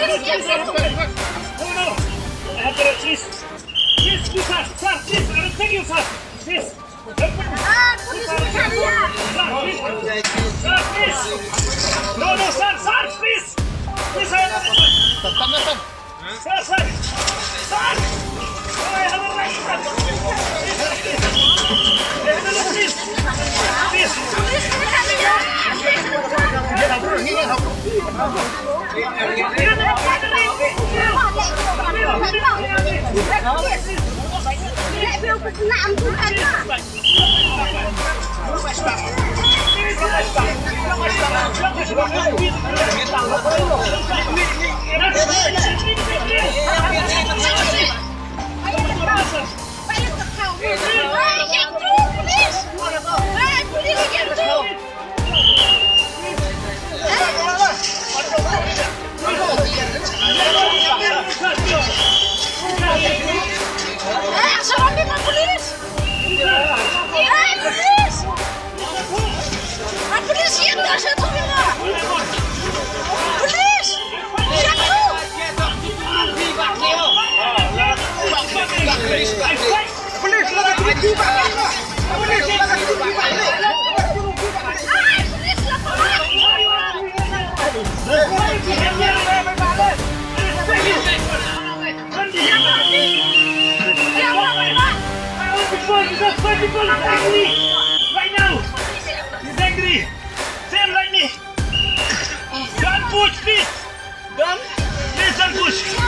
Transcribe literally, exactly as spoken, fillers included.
No, no. I have to, please. Please, please, sir. Sir, please. I will take you, sir. Please. Ah, police, sir, yeah. Sir, please. Sir, please. No, no, sir, sir, please. Please, I have to, sir, sir. Sir! Sir! Oh, I have a right, sir. Please, please. Please. Right now, he's angry. Same like me. Don't push, please. Don't. Please don't push.